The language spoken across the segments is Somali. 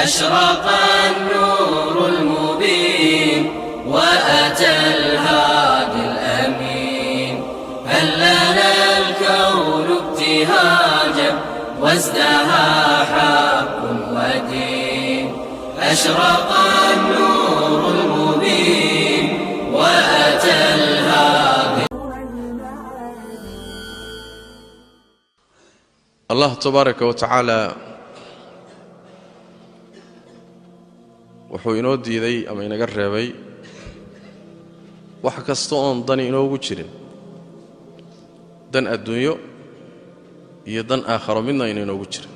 أشرق النور المبين وأتى الهادي الأمين. هل لنا الكون ابتهاجا وازدهى حق ودين. أشرق النور المبين وأتى الهادي. Allah tabaaraka wa tacaala wuxuu inoo diiday ama inaga reebay wax kasta oon dani inoogu jirin, dan adduunyo iyo dan aakharo midna ayna inoogu jirin.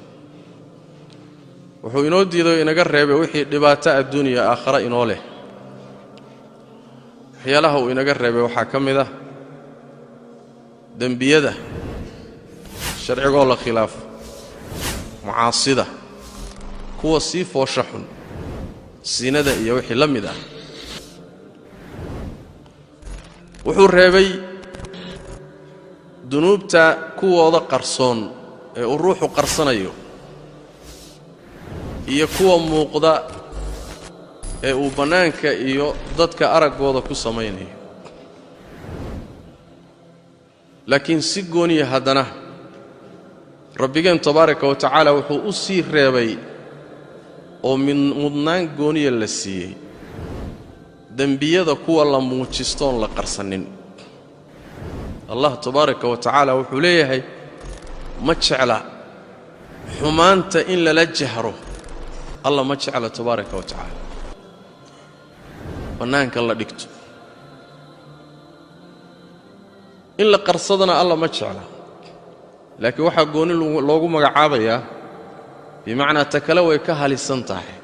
Wuxuu inoo diiday oo inaga reebay wixii dhibaato adduuniya aakhara inoo leh. Waxyaalaha uu inaga reebay waxaa ka mid ah dembiyada sharcigoo la khilaafo, mucaasida, kuwa sii foosha xun, sinada iyo wixii la mid ah. Wuxuu reebay dunuubta kuwooda qarsoon ee uu ruuxu qarsanayo iyo kuwa muuqda ee uu bannaanka iyo dadka araggooda ku samaynayo. Laakiin si gooniya haddana Rabbigeen tabaaraka wa tacaala wuxuu u sii reebay oo mudnaan gooniya la siiyey dembiyada kuwa la muujistoon la qarsanin. Allah tabaaraka wa tacaala wuxuu leeyahay ma jecla xumaanta in lala jahro. Allah ma jecla tabaaraka wa tacaala bannaanka la dhigto, in la qarsadana Allah ma jecla. Laakiin waxaa gooni loogu magacaabayaa bimacnaa ta kale way ka halisan tahay,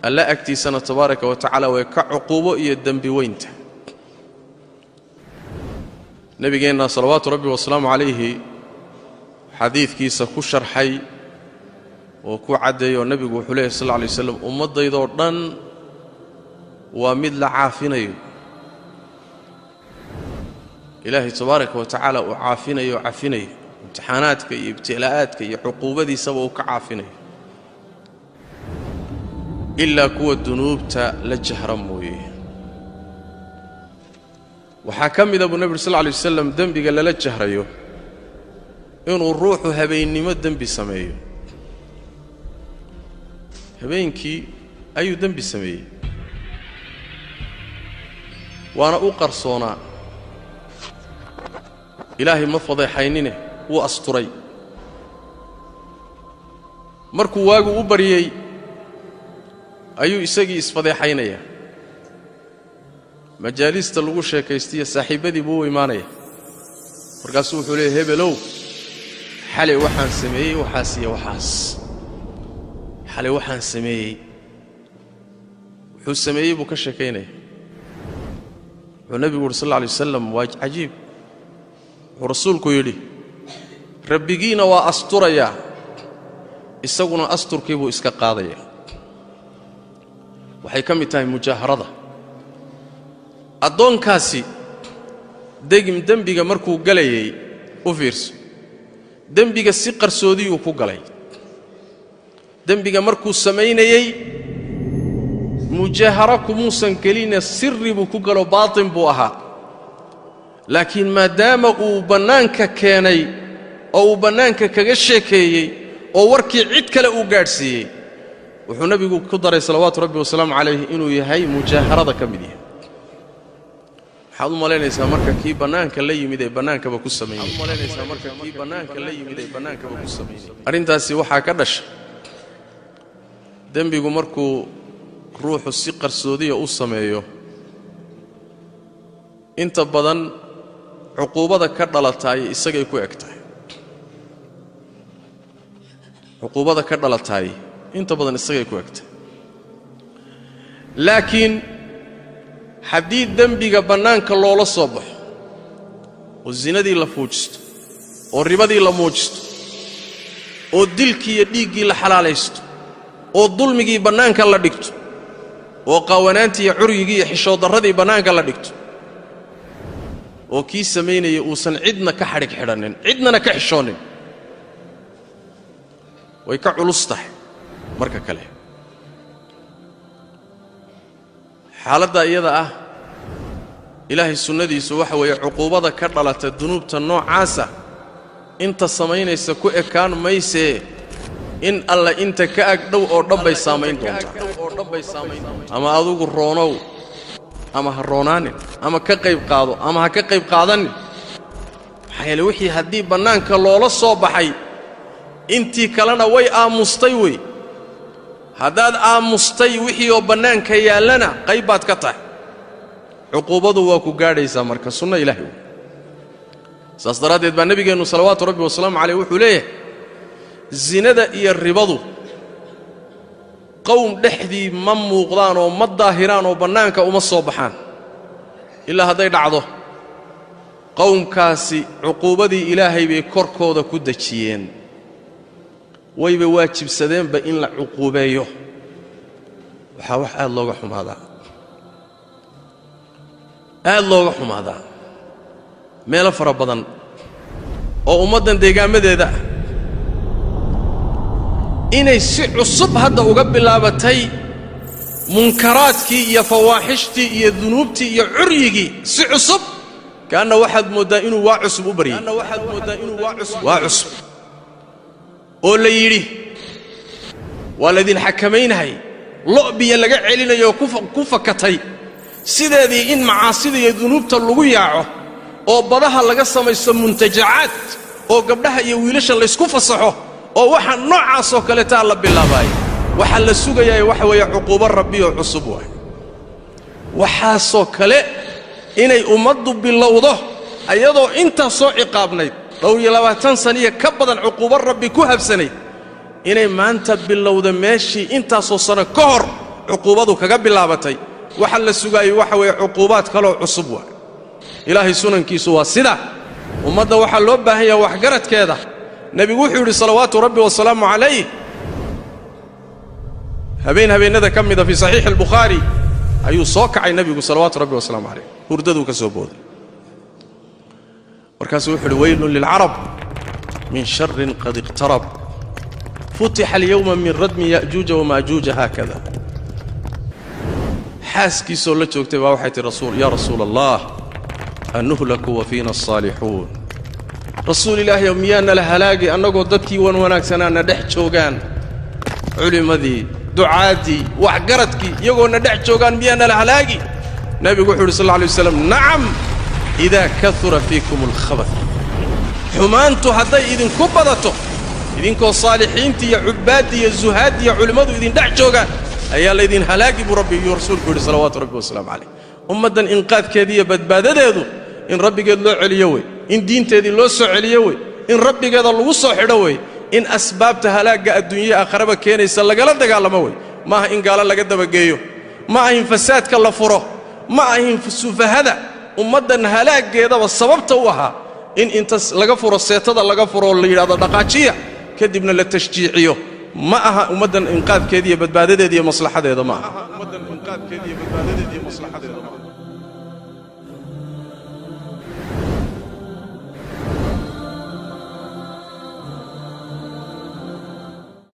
Alla agtiisana tabaaraka wa tacaala way ka cuquubo iyo dembi weynta. Nebigeenna salawaatu rabbi wasalaamu calayhi xadiidkiisa ku sharxay oo ku caddeeyoo nebigu wuxuu leeyahy sal lla alay waslam, ummaddaydoo dhan waa mid la caafinayo, Ilaahay tabaaraka wa tacaala uu caafinayo o cafinayo, imtixaanaadka iyo ibtilaa'aadka iyo cuquubadiisaba uu ka caafinayo, ilaa kuwa dunuubta la jahra mooye. Waxaa ka mida buu nebi uri sal lla alay wasalam dembiga lala jahrayo inuu ruuxu habeennimo dembi sameeyo. Habeenkii ayuu dembi sameeyey, waana u qarsoonaa, Ilaahay ma fadeexaynine, wuu asturay. Markuu waagu u baryey ayuu isagii isfadeexaynayaa, majaalista lagu sheekaystiya saaxiibbadii buu u imaanaya. Markaasuu wuxuu leeyay, hebelow, xalay waxaan sameeyey waxaas iyo waxaas, xalay waxaan sameeyey. Wuxuu sameeyey buu ka sheekaynaya. Wuxuu nebigu uhi sal alla alay wasalam, waa cajiib, wuxuu rasuulku yidhi rabbigiina waa asturayaa, isaguna asturkii buu iska qaadayaa. Waxay ka mid tahay mujaaharada. Addoonkaasi degim dembiga markuu galayay, u fiirso, dembiga si qarsoodiyuu ku galay. Dembiga markuu samaynayey mujaaharo kumuusan geline, sirri buu ku galo, baatin buu ahaa. Laakiin maadaama uu bannaanka keenay oo uu bannaanka kaga sheekeeyey oo warkii cid kale uu gaadhsiiyey, wuxuu nebigu ku daray salawaatu rabbi wasalaamu calayh inuu yahay mujaaharada ka mid yahay. Maxaad u malaynaysaa marka kii bannaanka la yimid ee bannaankaba ku samaynay? Arrintaasi waxaa ka dhashay dembigu markuu ruuxu si qarsoodiya u sameeyo, inta badan cuquubada ka dhalataay isagay ku eg tahay. Cuquubada ka dhalataay inta badan isagay ku eg tahay. Laakiin haddii dembiga bannaanka loola soo baxo oo sinadii la fuujisto oo ribadii la muujisto oo dilkii iyo dhiiggii la xalaalaysto oo dulmigii bannaanka la dhigto oo qaawanaantii iyo curyigii iyo xishooddarradii bannaanka la dhigto oo kii samaynaya uusan cidna ka xadhig xidhannin, cidnana ka xishoonin, way ka culus tahay. Marka kale xaaladda iyada ah Ilaahay sunnadiisu waxa weeye cuquubada ka dhalata dunuubta noocaasa inta samaynaysa ku ekaan maysee in alla inta ka agdhow oo dhan bay saamayn doontaa. Ama adugu roonow ama ha roonaanin, ama ka qayb qaado ama ha ka qayb qaadanin. Maxaa yeele wixii haddii bannaanka loola soo baxay intii kalena way aamustay wey. Haddaad aamustay wixii oo bannaanka yaallana qayb baad ka tahay, cuquubadu waa ku gaadhaysaa. Marka sunno Ilaahay wey. Saas daraaddeed baa nebigeennu salawaatu rabbi wasalaamu caleyh wuxuu leeyahay zinada iyo ribadu qowm dhexdii ma muuqdaan oo ma daahiraan oo bannaanka uma soo baxaan ilaa hadday dhacdo qowmkaasi cuquubadii Ilaahay bay korkooda ku dejiyeen, wayba waajibsadeenba in la cuquubeeyo. Waxaa wax aad looga xumaadaa, aad looga xumaadaa meelo fara badan oo ummaddan deegaamadeeda ah inay si cusub hadda uga bilaabatay munkaraadkii iyo fawaaxishtii iyo dunuubtii iyo curyigii si cusub, kaanna waxaad mooddaa inuu waa cusub u baryay, waa cusub oo la yidhi waa laydin xakamaynahay, lo'biya laga celinayo ku fakatay sideedii in macaasida iyo dunuubta lagu yaaco oo badaha laga samaysto muntajacaad oo gabdhaha iyo wiilasha laysku fasaxo oo waxa noocaasoo kaleetaa la bilaabaaya. Waxaa la sugayaa waxa weeye cuquubo rabbiyoo cusub waay. Waxaasoo kale inay ummaddu bilowdo ayadoo intaas soo ciqaabnayd 22 saniyo ka badan cuquubo rabbi ku habsanayd, inay maanta bilowda meeshii intaasoo sano ka hor cuquubadu kaga bilaabatay. Waxa la sugaayey waxa weeye cuquubaad kaloo cusub waay. Ilaahay sunankiisu waa sida. Ummadda waxaa loo baahan yahay waxgaradkeeda. Nebigu wuxuu yidhi salawaatu rabbi wasalaamu calayh habeen habeennada ka mida fii saxiixi albukhaari ayuu soo kacay nebigu salawaatu rabbi wasalaamu calayh, hurdaduu ka soo booday. Markaasuu wuxuu uhi weylun lilcarab min sharin qad iqtarab, futixa alyawma min radmi ya'juuja wama'juuja haakada. Xaaskiisoo la joogtay baa waxay tihi yaa rasuula allah anuhlaku wa fiina asaalixuun. Rasuul ilaahayow miyaana la halaagi annagoo dadkii wan wanaagsanaana dhex joogaan, culimmadii, ducaaddii, waxgaradkii iyagoona dhex joogaan miyaana la halaagi? Nebigu wuxuu yidhi sal alla alay waslam nacam idaa kaura fiikum alkhabat. Xumaantu hadday idinku badato idinkoo saalixiintii iyo cubbaaddii iyo zuhaaddii iyo culimmadu idin dhex joogaan ayaa laydin halaagi buu rabbi iyo rasuulku yidhi salawaatu rabbi wasalaamu calayh. Ummaddan inqaadkeedii iyo badbaadadeedu in rabbigeed loo celiyo wey, in diinteedii loo soo celiyo wey, in rabbigeeda lagu soo xidho wey, in asbaabta halaagga adduunya aakharaba keenaysa lagala dagaalamo wey. Ma aha in gaalo laga dabageeyo, ma ahin fasaadka la furo, ma ahin sufahada ummaddan halaaggeedaba sababta u ahaa in inta laga furo seetada laga furo la yidhahdo dhaqaajiya kadibna la tashjiiciyo. Ma aha ummaddan inqaadkeeda iyo badbaadadeeda iyo maslaxadeeda ma aha.